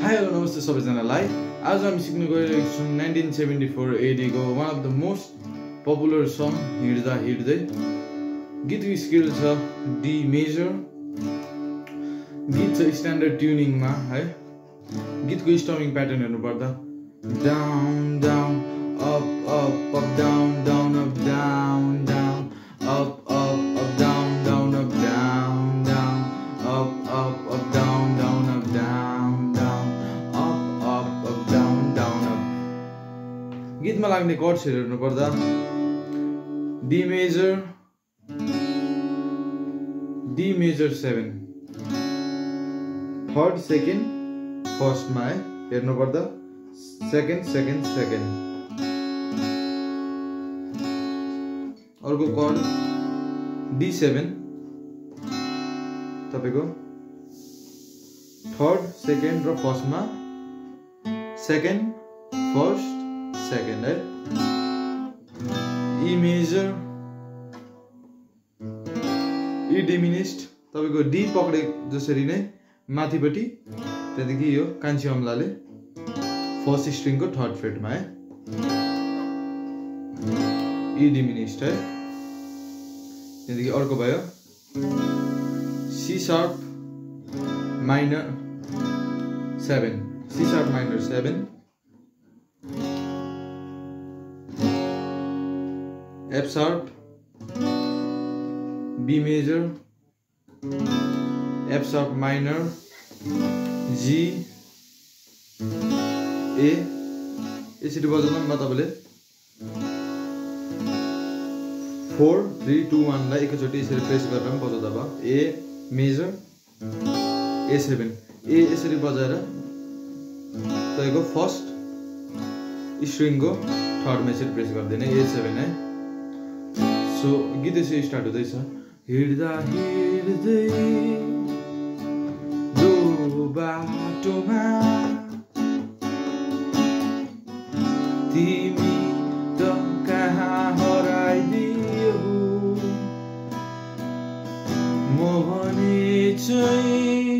Hi hello नमस्ते सबैजनालाई। आज हामी सिक्न गइरहेको छौँ 1974 AD को one of the most popular song हिँड्दा हिँड्दै। गीतको स्केल छ डी मेजर। गीत छ स्ट्यान्डर्ड ट्युनिङमा है। गीतको स्टमिङ प्याटर्न हेर्नुपर्दा down down up up up down down up down down up up up down down up down down up up up down down up down down up up up down down up. गीतमा लाग्ने कर्ड्सहरू हेर्नुपर्दा D major 7 third second फर्स्टमा है हेर्नुपर्दा second second second. अर्को chord D7 तपाईको third second र फर्स्टमा सेकेन्ड फर्स्ट सेकेन्ड है। ई मेजर ई डिमिनिस्ड तपाईको डी पक्रे जसरी नै माथिपट्टि त्यहाँदेखि यो कान्छी अम्लाले फर्स्ट स्ट्रिङको थर्ड फ्रेटमा है ई डिमिनिस्ड है। त्यहाँदेखि अर्को भयो C sharp minor 7 C sharp minor 7 F sharp B major F sharp minor G A. यसरी बजाउँदा तपाईले 4 3 2 1 लाई एकैचोटि यसरी प्रेस गरेर पनि बजाउँदा भयो। ए मेजर A7 ए यसरी बजाएर तपाईको फर्स्ट स्ट्रिङको थर्डमा यसरी प्रेस गर्दैन A7 है। सो गीत यसरी स्टार्ट हुँदैछ हिँड्दा हिँड्दै दो बाटोमा तिमी त कहाँ हराइदियो म भने चाहिँ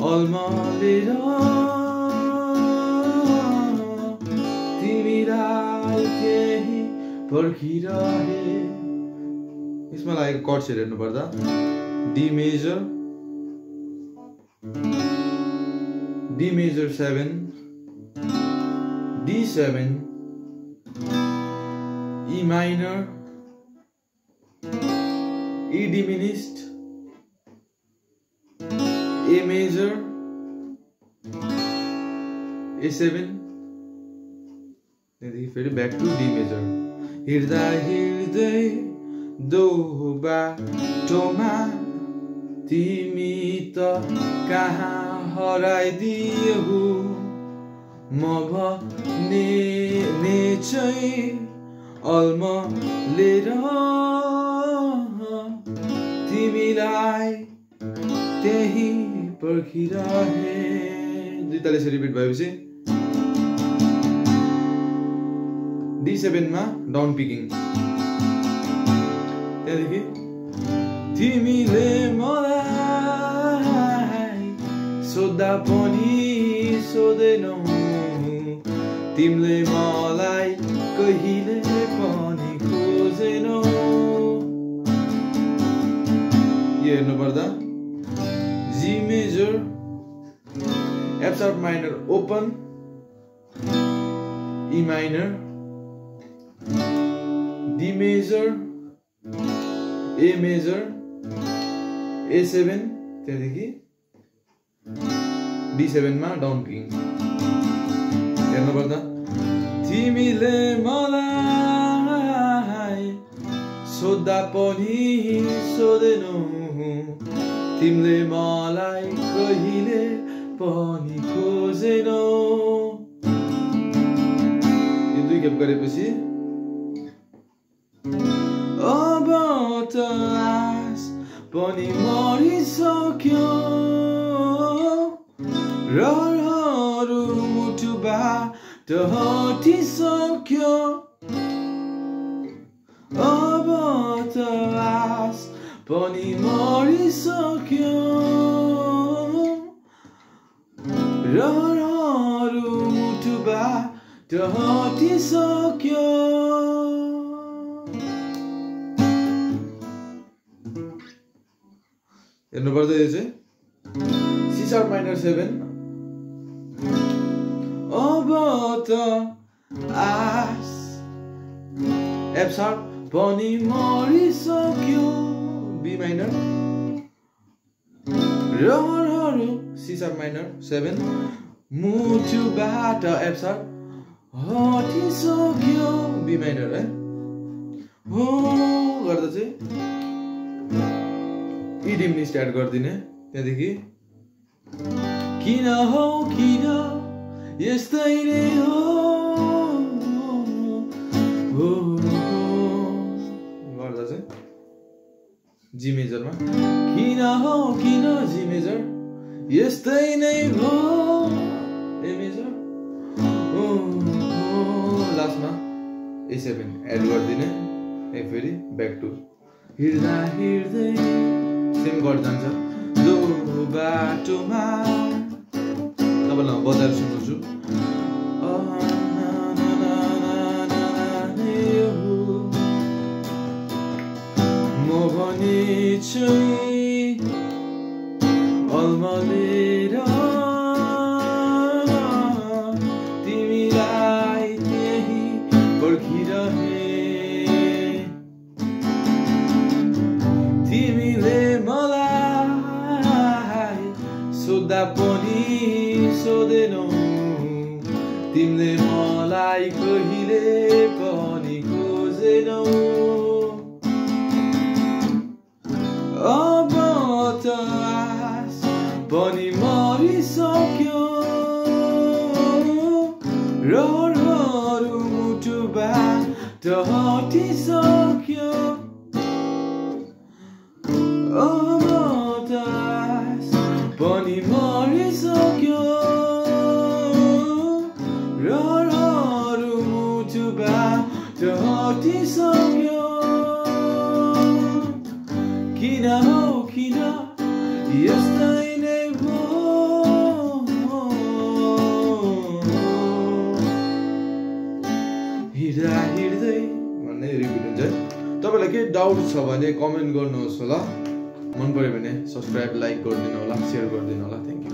अल्मलेर तिमीलाई त्यही पर्खिरहे। यसमा लागेको कर्ड्सहरू हेर्नुपर्दा D major 7 D7 E minor E diminished A major A7 त्यहाँदेखि फेरि ब्याक टु डी मेजर। हिँड्दा हिँड्दै दो बाटोमा तिमी त कहाँ हराइदियो म भने चाहिँ अल्मलेर तिमीलाई त्यही पर्खिरहे। दुई ताल यसरी रिपिट भएपछि D7 मा डाउन पिकिङ। त्यहाँदेखि तिमीले मलाई सोध्दा पनि सोधेनौ तिमीले मलाई कहिले पनि खोजेनौ। यो हेर्नुपर्दा G major F sharp minor open E minor D major A major A7 त्यहाँदेखि D7 मा डाउन पिकिङ। हेर्नुपर्दा तिमीले मलाई सोध्दा पनि सोधेनौ तिमीले मलाई कहिले पनि खोजेनौ। यो दुई खेप गरेपछि अब त आस पनि मरिसक्यो रहरहरू मुटुबाट हटिसक्यो अब त आस पनि मरिसक्यो रहरहरू मुटुबाट हटिसक्यो हेर्नुपर्छ यो चाहिँ C sharp minor 7 अब त आस F sharp पनि मरिसक्यो B minor रहरहरू C sharp minor 7 मुटुबाट F sharp हटिसक्यो B minor है हो गर्दा चाहिँ E डिम्नी स्टार्ट गर्दिने त्यहाँदेखि किन हो किन यस्तै नै हो गर्दा चाहिँ जी मेजरमा किन हो किन जी मेजर यस्तै नै हो ए मेजर लास्टमा A7 एड गर्दिने ए फेरि ब्याक टु हिँड्दा हिँड्दै सेम गर्दै जान्छ जो बाटोमा तपाईँलाई बजाएर सुनाउँछु म भने चाहिँ अल्मलेर तिमीलाई त्यही पर्खिरहे तिमीले मलाई सोध्दा पनि सोधेनौ तिमीले मलाई कहिले पनि खोजेनौ अब त आस पनि मरिसक्यो रहरहरू मुटुबाट हटिसक्यो अब त आस पनि मरिसक्यो रहरहरू मुटुबाट हटिसक्यो किन हो किन यस्तै नै हो हिँड्दा हिँड्दै भन्ने रिपिट हुन्छ तपाईँलाई केही डाउट छ भने कमेन्ट गर्नुहोस् होला मन पर्यो भने सब्सक्राइब लाइक गरिदिनु होला सेयर गरिदिनु होला थ्याङ्क यू